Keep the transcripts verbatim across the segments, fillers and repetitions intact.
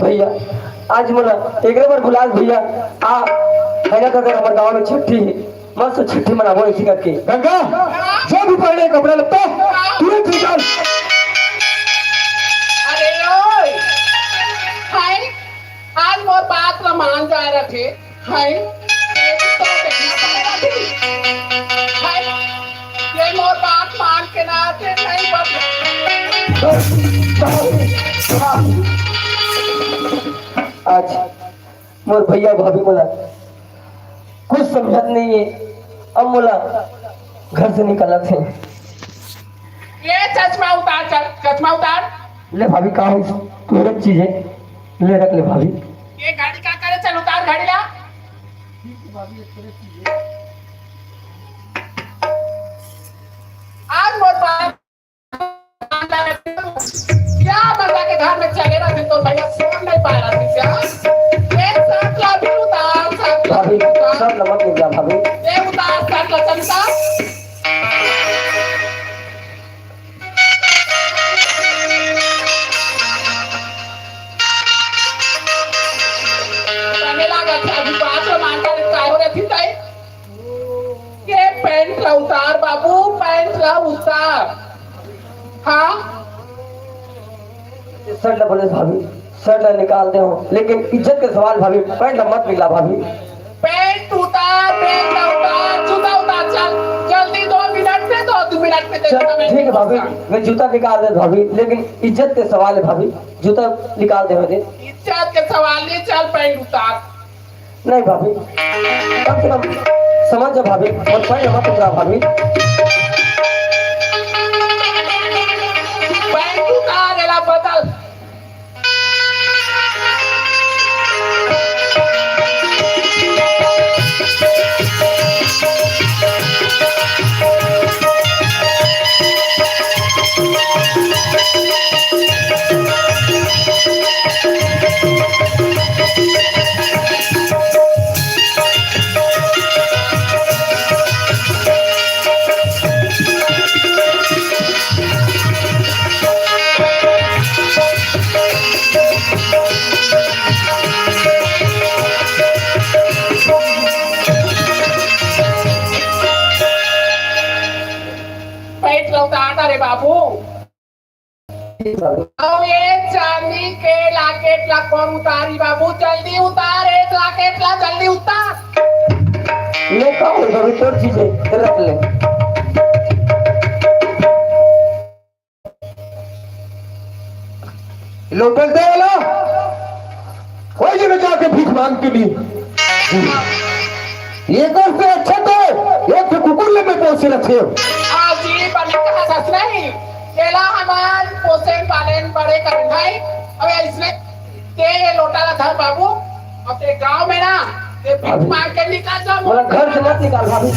भैया, आज मोला एकरे बर बुलास भैया। आ, है ना, तो अगर हमर गांव में छट्ठी है, मस्त छट्ठी मनाबो ऐसी करके। गंगा, जो भी पहने कपड़ा लत्ता, तुरंत निकाल। अरे ओए, हाय, आज मोर बात ला मान जाए रखे। हाय, ये तो देखना पड़ेगा जी। हाय, ये मोर बात मान के ना आते नहीं बदले। आज मोर भैया भाभी मोला कुछ समझत नहीं है। अब मोला घर से निकालत है। ये चश्मा उतार, च-, चश्मा उतार। ले भाभी, का हो? मेरे चीज है, ले रख ले भाभी। ये घड़ी का करे? चल उतार घड़ी ला। आज मोर बात क्या मजा के घर में चले रहा थे तो भैया फोन नहीं पा रहा थी क्या? ये शर्ट ला भी उतार, शर्ट ला भाभी, भी उतार। शर्ट ला मत निकाल भाभी। ये उतार, शर्ट ला चल उतार। पहले लगा था, अभी बात रो मांगा, काय हो रही थी ताई? ये पैंट ला उतार बाबू, पैंट ला उतार। हाँ? शर्ट ला बोले भाभी, शर्ट ला निकाल दे हो, लेकिन इज्जत के सवाल भाभी, पैंट ला मत निकाल भाभी। पैंट उतार, पैंट ला उतार, जूता उतार, चल, जल्दी, दो मिनट में, दो, दो मिनट में दे चल, दूंगा मैं। ठीक है भाभी, मैं जूता निकाल दे भाभी, लेकिन इज्जत के सवाल है भाभी, जूता निकाल दे मुझे। इज्जत के सवाल नहीं, चल पैंट उतार। नहीं भाभी, कम से कम समझ जा भाभी, और पैंट मत उतार भाभी। पैंट उतार, एला बदल। पैंट ला उतार रे बाबू। अउ ये चांदी के लॉकेट ला कोन उतारी बाबू? जल्दी उतार, एक लॉकेट ला जल्दी उतार। ले का हो भाभी, तोर चीज है, रख ले। लोटल दे वाला, वही जगह जाके भीख मांग के लिए। ये कर से अच्छा तो एक ठो कुकुर ले में पोसे रखे हो। आज ये बने कहा सच नहीं, केला हमार पोसे पालन बड़े करन भाई। अब इसमें ते ये लोटा ला धर बाबू, अब ते गांव में ना, ते भीख मांग के निकल जा। बोला, घर से मत निकाल भाभी।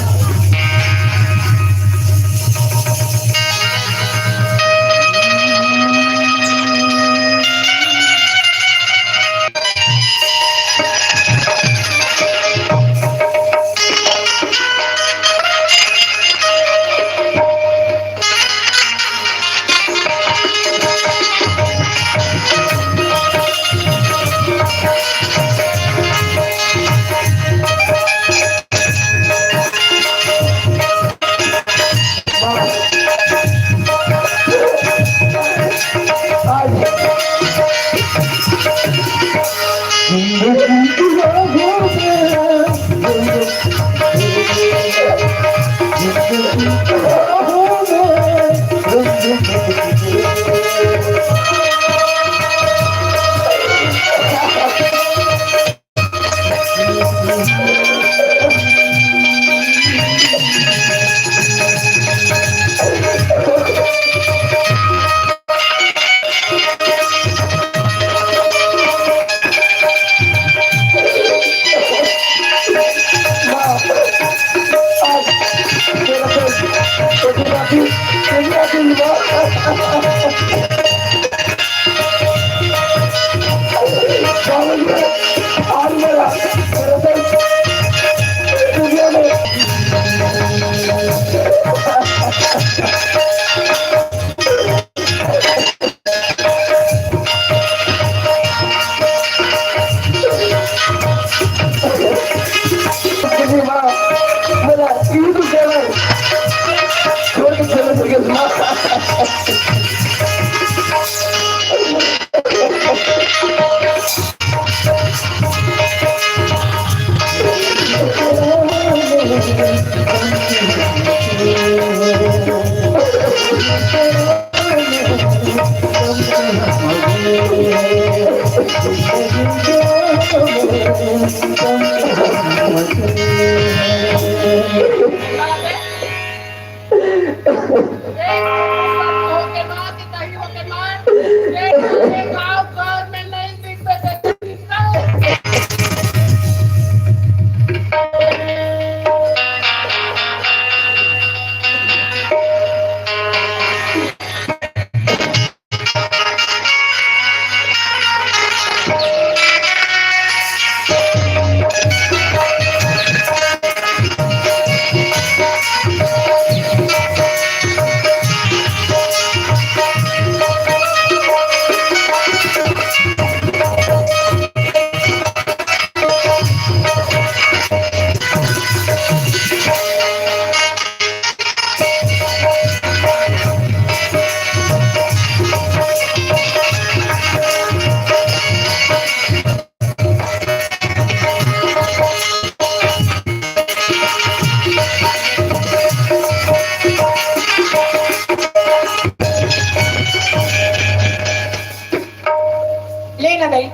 ले ना दई,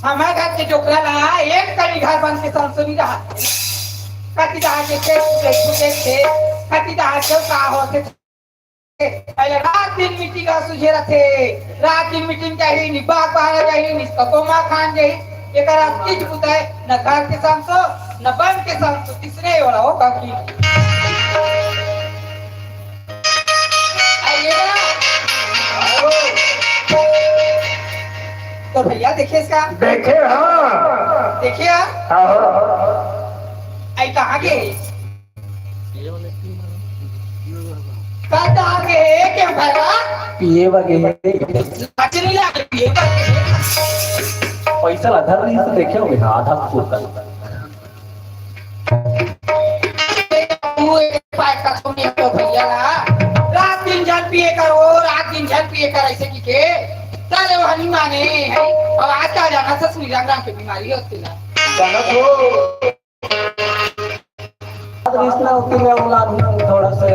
हमर घर के डोकरा ला एक कनी घर बन के संसो नइ रहत। कति डहर के खेत फूटे, फूटे थे, कति डहर के का होथे। पहले रात दिन मीटिंग ह सुझे रथे, रात दिन मीटिंग जाही, नि बाग बहारा जाही, नि सतोमा खान जाही, एकर अतिक बुताए, न घर के संसो, न बन के संसो, किसने वाला हो काकी। आइए ना। तो भैया देखे इसका? देखे, हाँ। देखे, हाँ? हाँ। आई कहाँ के? का कहाँ के है, क्या भैया? पिए बगे। लाज नहीं लागे, पिए बगे। पैसा ला धर रही तो देखे होंगे, हाँ, आधा कुत्ता। तू एक पैक का सुनिए तो भैया ला, रात दिन झन पिए कर, ओ रात दिन झन पिए कर, ऐसे की के, चले वो हनी माने है। अब आजकल जाना ससुरी राम राम के बीमारी होती ना। जाना तो। रिश्ता होती है, औलाद में थोड़ा से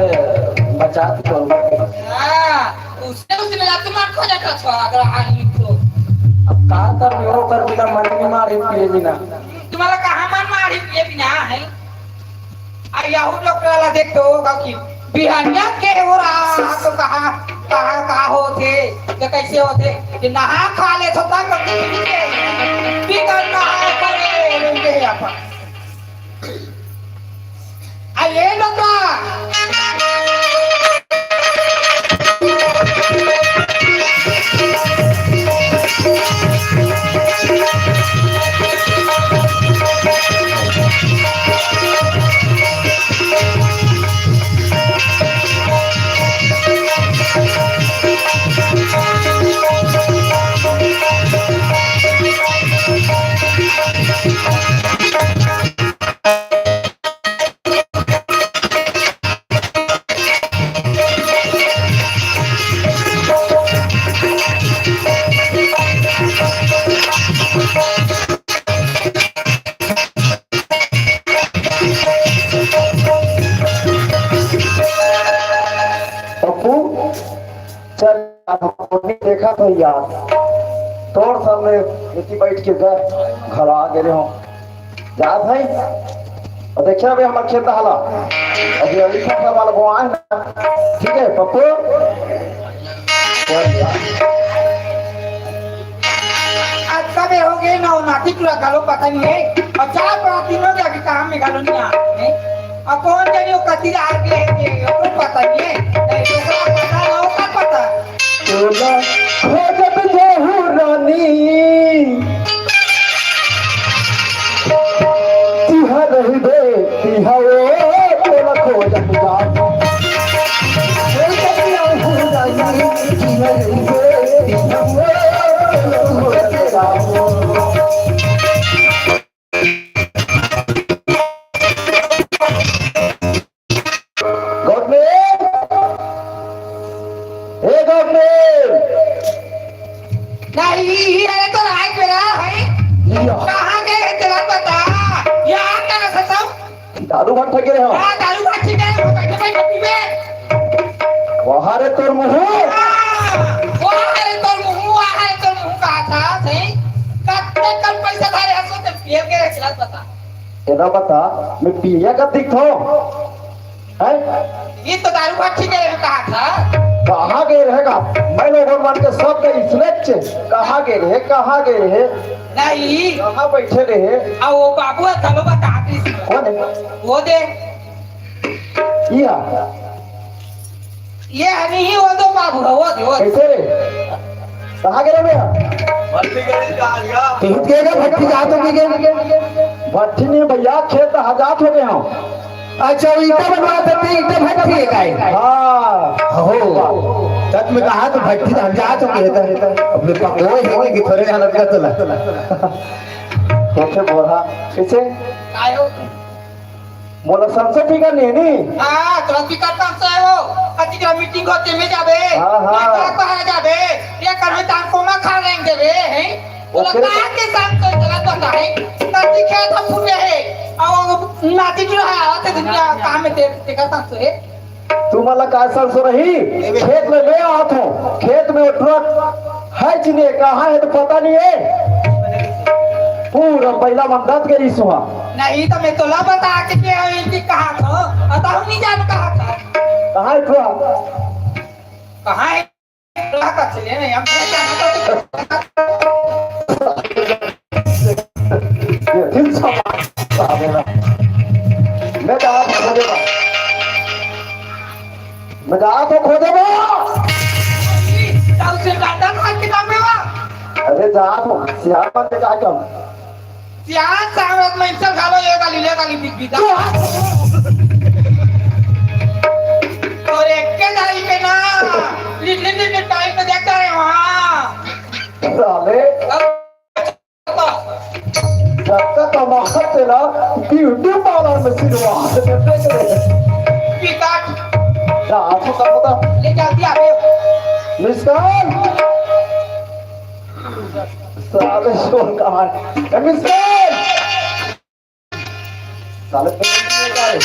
बचा के चल। हाँ, उसने, उसने लात मार खो जाता था, अगर आदमी तो। अब का कर, वो कर बिना मन नहीं मारे, पिए बिना। तुम्हारा कहाँ मन मारी ये बिना है? आ याहू डोकरा ला देख तो होगा कि बिहानिया के हो रहा तो कहाँ, कहाँ, कहाँ होथे, तो कैसे होथे कि नहा खा ले तो तब तो ठीक है। बिगर नहा करे रेंगे अपन। आ ये डोकरा पप्पू, चल, अब हम देखा था यार, तोर सामने इतनी बैठ के घर घला गे रहे हो। जात है। और देखिए अभी हमारे खेत हला। अभी अभी फसल वाला बोआ है ना। ठीक है, पप्पू। आज कबे हो गए ना, नाती पूरा घलो पता नहीं है। और चार पाँच दिन हो गया कि काम में घलो नहीं आ रहे हैं। और कौन जाने वो कति रात के है, ये कोई पता नहीं है। नहीं, दूसरा पता ना हो, कब पता? तोला खोजत जाहू रानी, तिहा रहिबे, तिहा ओ, तोला खोजत जाहू। खोजत जाहू रानी, तिहा रहिबे, तिहा ओ, तोला खोजत जाहू। गौतमी, हे गौतमी। नहीं, ये तो राय मेरा है। लिया। कहाँ गए हैं तेरा पता? यहाँ का सताओ। दारू भात फेंके रहे हो। हाँ, दारू भात ठीक है, वो बैठे बैठे पीबे। वहाँ रे तोर मुँह। हाँ, वहाँ रे तोर मुँह, वहाँ रे तोर मुँह कहा था, सही? कत्ते कम पैसा था रे, हंसो ते ये के रे, चलत बता। एला बता, मैं पिया कब दिखथों? हैं? ये तो दारू भट्टी के रहे कहा था। कहाँ गए रहेगा? मैं लोगन मन के सब के इसने चे। कहाँ गए रहे? कहाँ गए रहे? नहीं। कहाँ बैठे रहे? आ वो बाबू है, चलो बता दीस। कौन है? वो दे। ये है। ये है नहीं, वो तो बाबू है, वो दे, वो दे। कैसे रे? कहाँ गए रे भैया? भट्टी गए, कहाँ गया? तू के गए भट्टी, कहाँ तो के गए? भट्टी नहीं भैया, खेत हजात हो गए हम। अच्छा, वो ईंटा बनवा देते, ईंटा भट्टी है का है? हाँ। हो। तब मैं कहा तो भट्टी तो हम जा चुके रहता। अब मैं पकोए है कि थोड़े हालत का चला। कैसे बोला? कैसे? आयो। मोला संसद टिकट नहीं है नी? हाँ, तोला टिकट कौन सा है वो? अति का मीटिंग होते में जाबे। हाँ, हाँ। मैं तो कहाँ जाबे? ये कर में तान कोमा खा लेंगे बे, हैं? बोला, ओके। कहाँ के साथ कोई गलत होता है? नाती खेत हम फूटे है। और वो नाती जो है, आते दुनिया काम में ते-, देखा था तो है। तुमला का संसो रही? खेत में ले आत हो। खेत में वो ट्रक है जिन्हें कहाँ है तो पता नहीं है। पूरा बैला मन दत गई सुहा। नहीं तो मैं तोला बता के के है कि कहाँ था? अतः हम नहीं जान कहाँ था। कहाँ है ट्रक? कहाँ है? ये फिर सवाल आ गया। मैं कहा था खोजे बा। मैं कहा था खोजे बा। जाओ से गांडा खा के नाम में वा। अरे जा तू, सियार मत जा कम। सियान सावत में इंसर घालो, ये गाली, ले गाली, बिग बिग। और एक के दाई पे ना, लिटिल लिटिल टाइम पे देखता है वहाँ। साले, अब जब तक कमाते ना, ब्यूटी पार्लर में सिलवा देते थे। पिकाट। जा, आपको सब पता। ले जल्दी आ गए। मिस कॉल। साले शोर कहाँ है? ए, मिस कॉल। साले फोन नहीं उठा रहे।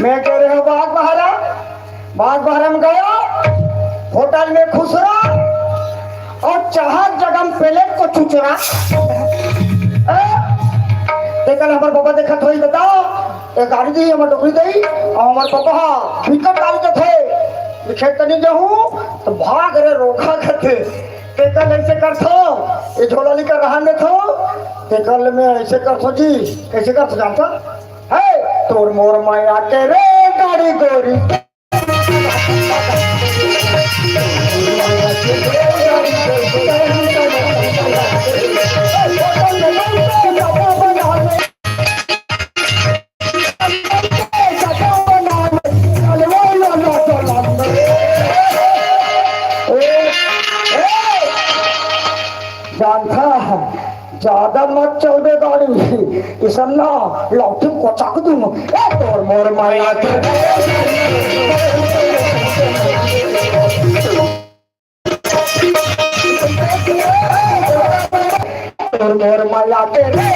मैं कह रहे हूँ बाग बहारा, बाग बहारा में गया, होटल में खुसरा और चाहत जगह में प्लेट को चुचरा। ए, देखल हमर बाबा देखत होई दादा, ये गाड़ी दी हमर डोकरी दई, और हमर बाबा हा विकट गाड़ी देथे, खेत तनी गेहूं तो भाग रे रोखा करथे। तेकर ऐसे करथो, ये झोला लेकर रहन देथो, तेकर ले मैं ऐसे करथो जी, कैसे करथो जानता? हे, तोर मोर माया के रे गाड़ी गोरी। जानता है, ज्यादा मत चलबे गाड़ी, इसन्ना लौटी कोचक दूं। ए, तोर मोर माया के तोर मोर माया के रे।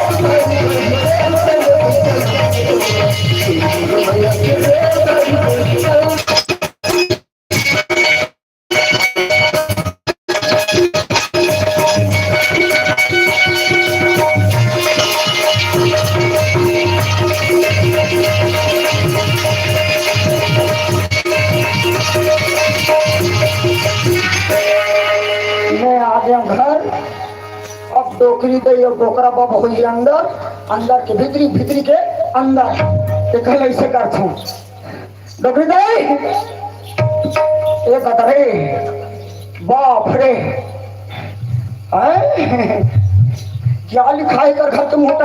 मैं आ गया घर। अब डोकरी दई अउ डोकरा बब होई अंदर, अंदर के भीतरी, भीतरी के अंदर। देखल ऐसे करथूं। डोकरी दई, ए बता रे, बाप रे, हैं? क्या लिखा है कर घर के मुंह